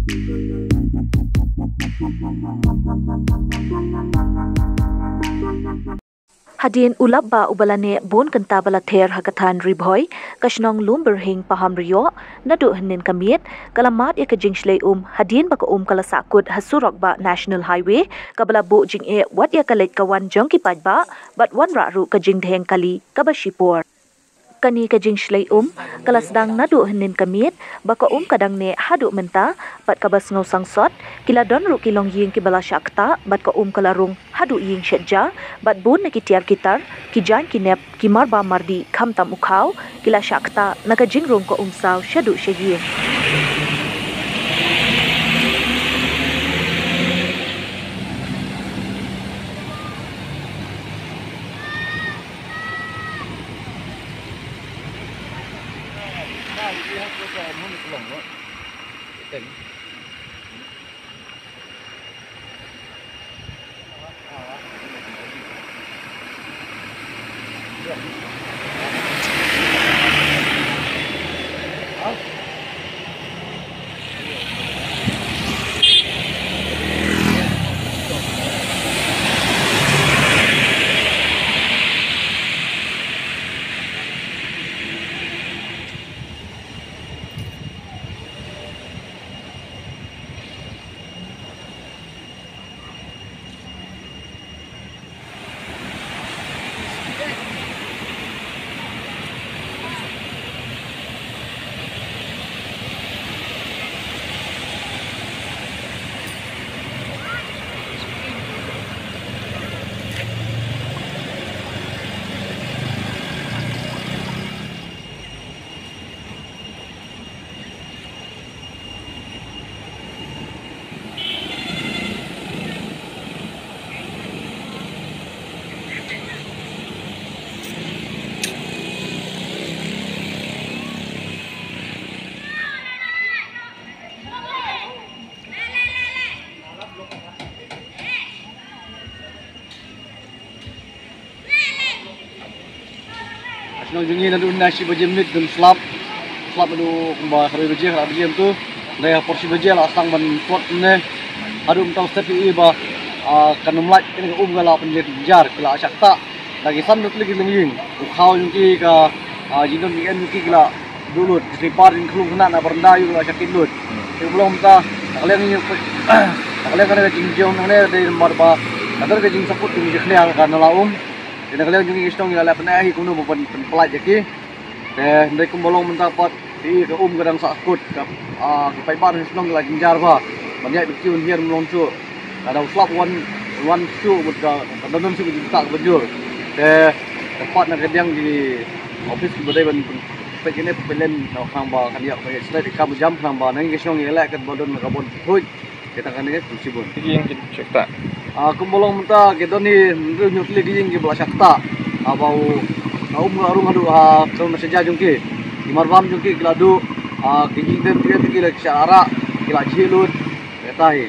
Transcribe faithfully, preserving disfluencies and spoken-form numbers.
Hadien u lap ba uba la neh bun kynta ba la ther ha ka thaiñ Ri Bhoi, ka shnong Lumbyrhing Pahamrioh, naduh hynnin ka miet, ka la mad ïa ka jingshlei um, hadien ba ka um ka la sahkut ha surok ba National Highway, kaba la buh jingeh wat ïa ka leit ka wan jong ki paidbah, bad wanrah ruh ka jingdheng kali kaba shipor. Kane ka jingshlei um, ka la sdang naduh hynnin ka miet, ba ka um ka dang neh haduh mynta, bad kaba sngew sangsot, ki la don ruh ki longïing kiba la shah ktah, bad ka um ka la rung haduh ïing shet ja, bad bun na ki tiar ki tar, ki jaiñ ki nep, ki marbam mardih, khamtam u khaw, ki la shah ktah, na ka jingrung ka um saw, shaduh sha ïing. Ka shnong jong ngi naduh nai shi baje miet don slap. Slap naduh kumba khatwei baje, khatwei baje tu. Dei ha por shi baje la sdang ban put ne. Haduh mynta u step i ba, ah, kan ym lait kane ka um ka la pynjynjar, ka la shah ktah. Da ki san tylli ki longïing. U khaw jong ki ka, ah, jingdon jingem jong ki ki la duh lut. Ki slipar jong ki khlung khynnah na baranda ïoh la shah kit lut. Te kumba long mynta, na ka liang ïoh, na ka liang kane ka jingjia nangne dei namar ba ka don ka jingsangkut jingjakhlia ka nala um. Te na ka liang jong ngi ki shnong ngi la leh pyneh hi kumno ban pyn, pynpyllait ïa ki. Te hynrei kumba long mynta pat, te ka um ka dang sahkut ka, ah, ki paidbah shnong ngi la jynjar bha ban ïaid bad ki un hiar mlong shuh. Ka dang slap wan, wan shuh mut ka, ka dang don shuh ka jingktah kaba jur. Te ka pat na ka liang ki office kiba dei ban peit kine peit len na khnang ba kan ïa ka ïa slide ka ba jam khnang ba na ngi ki shnong ngi leh kat ba don ka bon thuid. Kita kane ka kumsi bun. Ki ïing ki shah ktah. Ah, kumba long mynta ki don hi hynriew hynñiew tylli ki ïing kiba la shah ktah. Ah, ba u, ah, um ka rung haduh ha ka masa ja jong ki. Ki marbam jong ki ki la duh, ah, ki jingdem ki ki la shah arah, ki la jhieh lut. Kita hi.